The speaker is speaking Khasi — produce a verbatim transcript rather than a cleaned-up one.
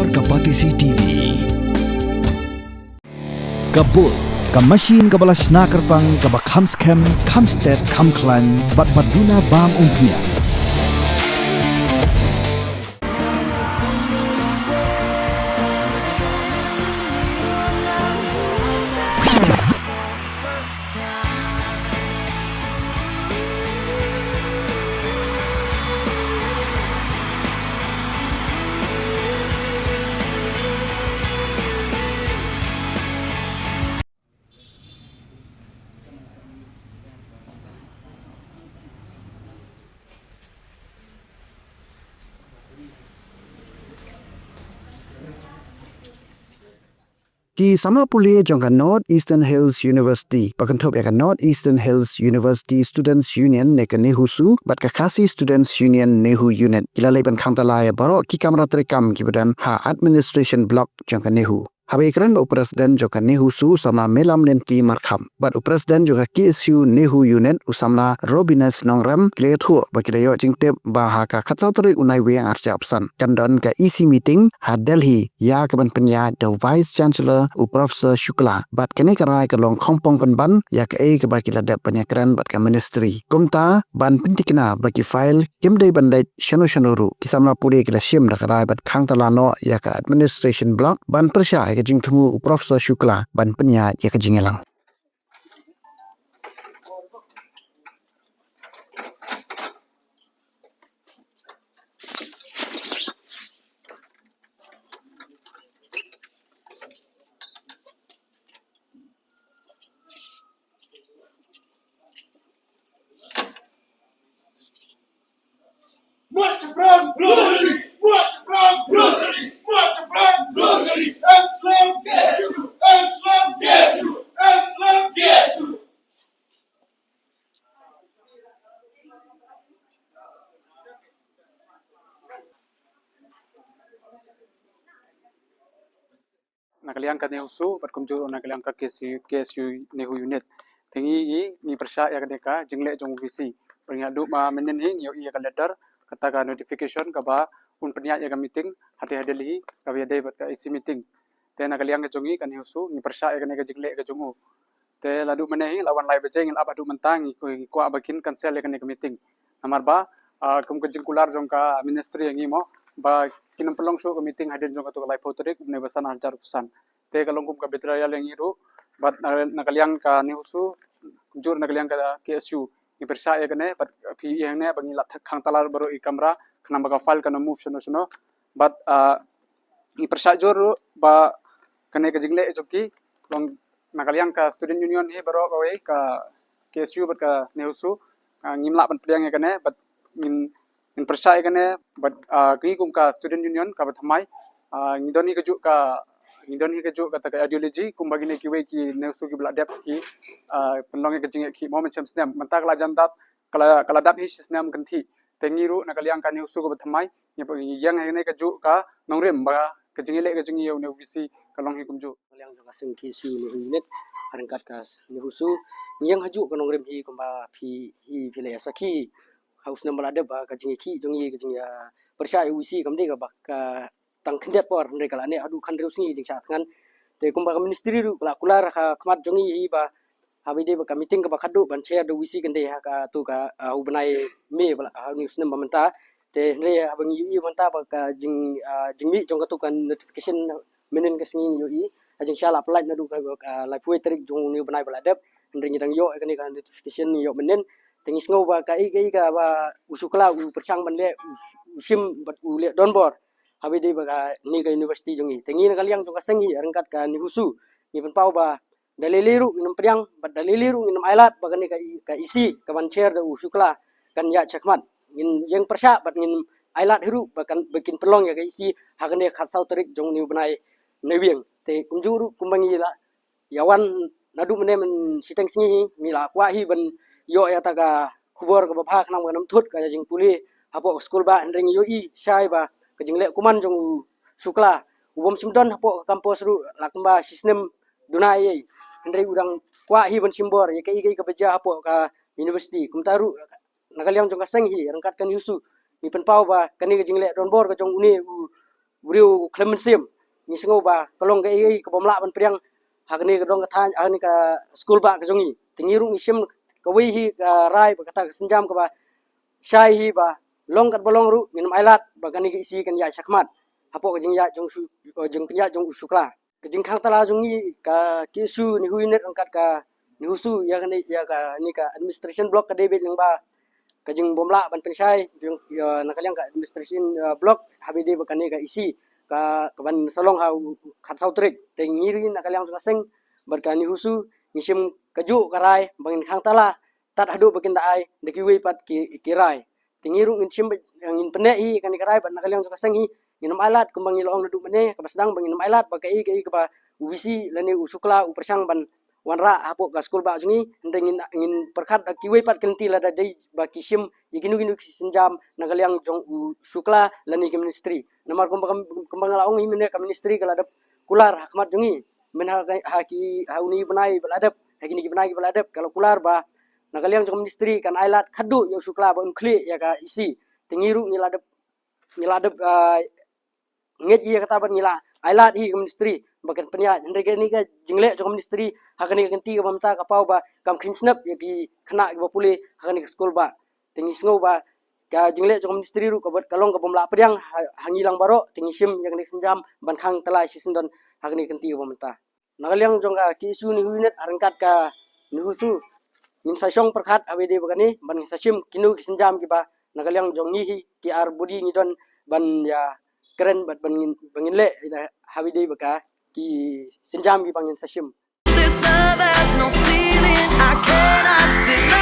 Ka Batesi T V. Ka bul, ka machine kaba la shna kyrpang, kaba kham skhem, kham stet, kham khlaiñ, bad ba duna bam umphniang. Ki samla pule jong ka North Eastern Hills University, ba kynthup ïa ka North Eastern Hills University Students Union ne ka NEHUSU, bad ka Khasi Students Union NEHU Unit, ki la leit ban khang tala ïa baroh ki kamra treikam kiba don ha Administration Block jong ka NEHU. Haba ïakren bad u President jong ka NEHUSU, u samla Melam Nenti Markham, bad u President jong ka KSU NEHU Unit, u samla Robinus Nongrem, ki la ïathuh ba ki la ïoh jingtip ba ha ka khatsaw tarik u Naiwieng arhajar arphew san kan don ka EC meeting ha Delhi, ïa kaban pynïaid da u Vice Chancellor, u Professor Shukla. Bad kane ka rai ka long khongpong pynban ïa kaei kaba ki la dep ban ïakren bad ka Ministry. Kumta, ban pynthikna ba ki file kim dei ban leit shano shano ruh, ki samla pule ki la shim da ka rai ban khang tala noh ïa ka Administration Block, ban pyrshah ïa ka jingthmu u Professor Shukla ban pynïaid ïa ka jingïalang. March from glory! March from glory! March from glory! Enslaved K S U! Enslaved K S U! Enslaved K S U! Na ka liang ka NEHUSU, bad kumjuh na ka liang ka KSU, KSU NEHU Unit. Te ngi, ngi, ngi pyrshah ïa kane ka jingleh jong u VC. Bad ngi haduh mynnin hi ngi ïohi ïa ka letter, kata ka notification kaba un pynïaid ïa ka meeting, hati ha Delhi, kaba ïadei bad ka EC meeting. Te na ka liang ka jong ngi ka NEHUSU, ngi pyrshah ïa kane ka jingleh ka jong u. Te la duh mynne hi, la wan lai baje, ngi la ap haduh mynta, ngi kwah ba kin cancel ïa kane ka meeting. Namar ba, ah, kum ka jingkular jong ka Ministry ïa ngi mo, ba kin ym pynlong shuh ka meeting hadien jong katu ka laiphew tarik, u bnai ba san arhajar arphew san. Te ka long kum ka betrayal ïa ngi ruh, bad na, na ka liang ka NEHUSU, jur na ka liang ka KSU. Ngi pyrshah ïa kane, bad phi ïohi hangne, ba ngi la khang tala baroh i kamra, khnang ba ka file kan ym move shano shano. Bad, ah, ngi pyrshah jur ruh ba kane ka jingleh jong ki, long na ka liang ka Student Union hi baroh kawei, ka KSU bad ka NEHUSU, ah, ngim lah ban pdiang ïa kane, bad ngin, ngin pyrshah ïa kane, bad, ah, ngi kum ka Student Union kaba thymmai, ah, ngi don hi kajuh ka, ngi don hi kajuh kata ka ideology, kumba kine kiwei ki NEHUSU kiba la dep ki, ah, pynlong ïa ka jingïakhih mo mynshem snem, mynta ka la jan dap, ka la, ka la dap hi shi snem kynthih. Te ngi ruh na ka liang ka NEHUSU kaba thymmai, ngi ïeng hangne kajuh ka nongrim ba ka jingïaleh ka jong ngi ïa une u VC ka long hi kumjuh. Na ka liang jong ka seng KSU NEHU Unit, ryngkat ka NEHUSU, ngi ïeng hajuh ka nongrim hi kumba phi, hi phi la ïa sakhi ha u snem ba la dep ba ka jingïakhih jong ngi, ka jingïapyrshah ïa u VC kam dei kaba ka tang khyndiat por, hynrei ka la neh haduh khathynriew sngi jingshah thngan. Te kumba ka Ministry ruh ka la kular ha khmat jong ngi hi ba haba ïadei bad ka meeting kaba khadduh ban chair da u VC kan dei ha katu ka, ah, u bnai May ba la, ha une u snem ba mynta. Te hynrei haba ngi ïohi mynta ba ka jing, ah, jingmih jong katu ka notification mynnin ka sngi ngi ïohi. Ha jingshisha la pyllait naduh ka, ah, laiphew tarik jong une u bnai ba la dep. Hynrei ngi dang ïoh ïa kane ka notification, ngi ïoh mynnin. Te ngi sngew ba kaei kaei kaba u Shukla u pyrshang ban leh, u, u shim bad u leh donbor haba ïadei bad kane ka university jong ngi. Te ngi na ka liang jong ka seng hi ryngkat ka NEHUSU, ngi pynpaw ba da lei lei ruh ngin ym pdiang, bad da lei lei ruh ngin ym ailad ba kane ka, ka EC kaban chair da u Shukla kan ïaid shakhmat. Ngin ïeng pyrshah bad ngin ailad hi ruh ba kan, ba kin pynlong ïa ka EC ha kane ka khatsaw tarik jong une u bnai Naiwieng. Te kumjuh ruh kumba ngi la ïa wan naduh mynne mynshiteng sngi hi, ngi la kwah hi ban ïoh ïa kata ka khubor kaba bha khnang ba kan ym thut ka jingpule hapoh ka skul bah, hynrei ngi ïohi shai ba ka jingleh kuman jong u Shukla u bym shym don hapoh ka campus ruh la kumba shi snem duna ei ei. Hynrei u dang kwah hi ban shim bor ïa kaei kaei kaba jia hapoh ka university. Kumta ruh na ka liang jong ka seng hi ryngkat ka NEHUSU, ngi pynpaw ba kane ka jingleh donbor ka jong une u briew khlem mynsiem. Ngi sngew ba ka long kaei kaei ka bym lah ban pdiang ha kane ka dong ka thaiñ, ha kane ka skul bah ka jong ngi. Te ngi ruh ngi shim kawei hi ka rai ba kata ka sienjam kaba shai hi ba long katba long ruh ngin ym ailad ba kane ka EC kan ïaid shakhmat hapoh ka jingïaid jong u Shu-, jingpynïaid jong u Shukla. Ka jingkhang tala jong ngi ka KSU NEHU unit ryngkat ka NEHUSU ïa kane, ïa kane ka administration block ka dei beit lyngba ka jingbym lah ban pynshai jong, ïa, na ka liang ka administration, ïa, block haba ïadei bad kane ka EC ka, ka ban sa long ha u khatsaw tarik. Te ngi ruh na ka liang jong ka seng bad ka NEHUSU ngi shim kajuh ka rai ba ngin khang tala tad haduh ba kin da ai da kiwei pat ki, ki rai. Te ngi ruh ngin shim ba ngin pynneh hi kane ka rai bad na ka liang jong ka seng hi ngin ym ailad kumba ngi la ong naduh mynne kaba sdang ba ngin ym ailad ba kaei kaei kaba u VC lane u Shukla u pyrshang ban wanrah hapoh ka skul bah jong ngi. Hynrei ngin, ngin pyrkhat da kiwei pat ki lynti lada dei ba ki shim ïa kino kino ki sienjam na ka liang jong u Shukla lane ki ministry. Namar kumba, kumba nga la ong hi mynne ka ministry ka la dep kular ha khmat jong ngi. Mynha, ha ki, ha une u bnai ba la dep, ha kine ki bnai ba la dep ka la kular ba na ka liang jong ka ministry kan ailad khadduh ïa u Shukla ba un khlieh ïa ka EC. Te ngi ruh ngi la dep, ngi la dep, ah, ngeit ïa kata bad ngi la ailad hi ka ministry ba kan pynïaid. Hynrei kane ka jingleh jong ka ministry ha kane ka kynti kaba mynta ka paw ba kam kheiñ snep ïa ki khynnah kiba pule ha kane ka skul bah. Te ngi sngew ba ka jingleh jong ka ministry ruh ka bad ka long ka bym lah pdiang ha, ha ngi lang baroh. Te ngi shim ïa kane ka sienjam ban khang tala shisyndon ha kane ka kynti kaba mynta. Na ka liang jong ka KSU NEHU unit ryngkat ka NEHUSU ngin sa shong pyrkhat haba ïadei bad kane bad ngin sa shim kino ki sienjam kiba na ka liang jong ngi hi ki ar body ngi don ban ïa kren bad ban ngin, ban ngin leh haba ïadei bad ka ki sienjam kiba ngin sa shim. This love has no ceiling, I cannot deny.